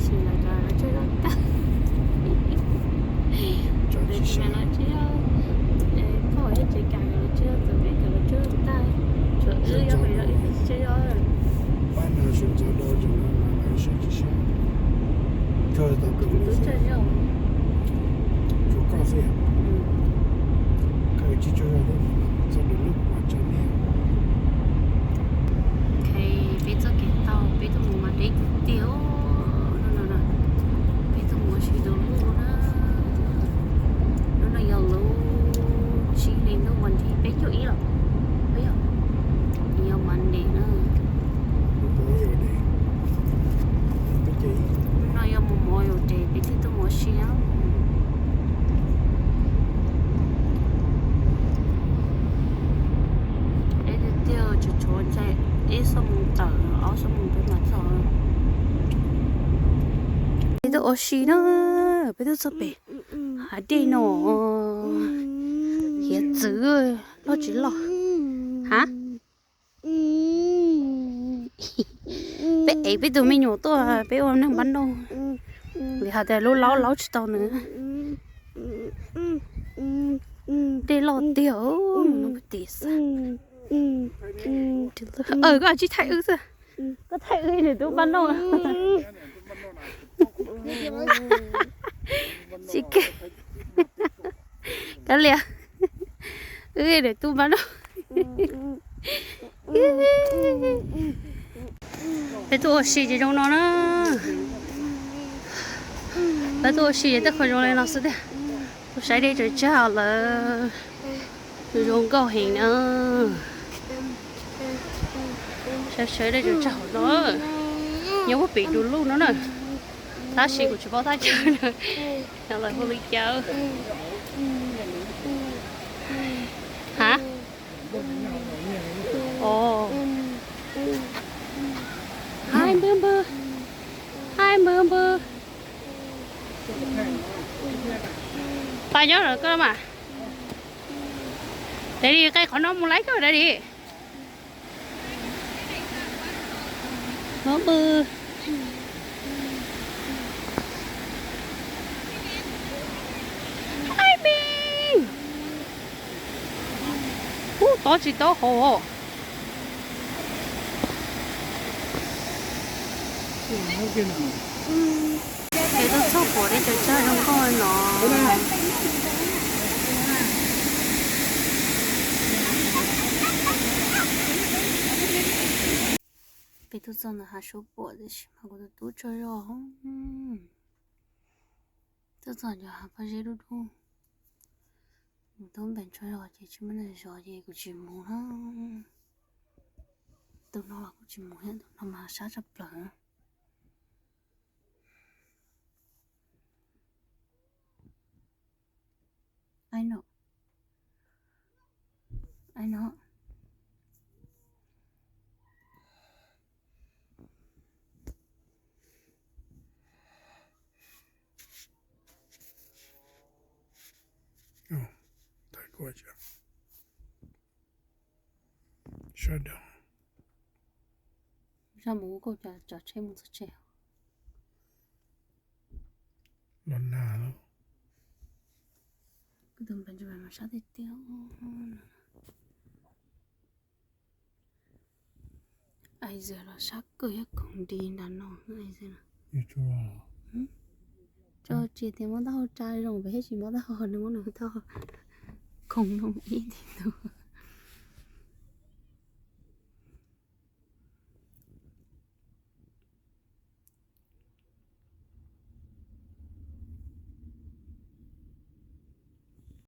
Tsis los cov los tsuag zog tag. Cov tsis los tsuag, poj ib tsev kas los tsuag, txawm peb cov los tsuag tag. Tsuag wb yob pem los ib tsev zog. Pab no sum txog do tseem no mas sum tsis sum. Kawg tau kawg tub tsuag zog. Tsuag koj xwb. Koj tsis tsuag zog thiab, txog lub lub mas tsa niam. Ok, peb txoj kev tau peb tuaj mus mas deb tiag tiag. Hnub no peb tuaj mus ua si rau lub na. Hnub no yog lub tsib hli ntuj vas thib peb caug ib los, yog Monday na. Hnub no yog mus mov yus ces peb thiaj tuaj mus ua si. Deb tiag tiag, tsuas tshuav ntshai ib xuab moos tawm ob xuab moos peb mam txog. Peb tuaj ua si na, peb tuaj txog pem hav dej no, hiav txwv loj tsis loj. Ha? Peb ev peb tus me nyuam tuaj peb ua neeg npab noj, vim hais tias lub laub laub tsis tau nws. Dej loj tiag, no tim xav. Koj tsis thaij wb xwb, koj thaij wb nws tub npab noj. Tsis kev, kav liam, wb nws tub npab noj. Peb tuaj ua si ces zoo no na. Peb tuaj ua si ces tej qhov zoo li no xwb tiag. Kuv saib dej tsaws tsag lawm, zoo nkauj heev na. Saib saib dej tsaws tsag hauv no, nyob puag pem du lug no na. Tab sis kuv tsis paub thaj chaw na, nyob lawv hu li cas. Ha? Hai npawg npawg, hai npawg npawg. Pab nyob lawm koj mas. Daddy, qe qhov no mus laib koj daddy. Mov npws. Hai me. Ub, tob tsis tob hauv. Ces tuaj txog pom dej tsaws tsag zoo nkauj no. Peb tuaj txog ntawm hav suab puam tiam sis mas kuv tus tub tsaug zog. Tuaj txog cov hav pob zeb dub dub. Mus tub npeem tsaug zog ces tsis muaj neeg zov ces kuv tsis mus na. Tus no los kuj tsis mus thiab, tus no mas sab tshaj plaws. Ai no, ai no. Sawv daws, zaj mus ua kauj, cov tsheb mus txog tsev. Los nag lawm. Kuv tus npam ntsej mas sab tiag tiag. Ais zes los sab kawg thiab, khoom nti nram no. Tso tsis tias muab taub hau tsa zoo pem thiab, tsis muab taub hau nws muab nws taub hau khoom no ib tug.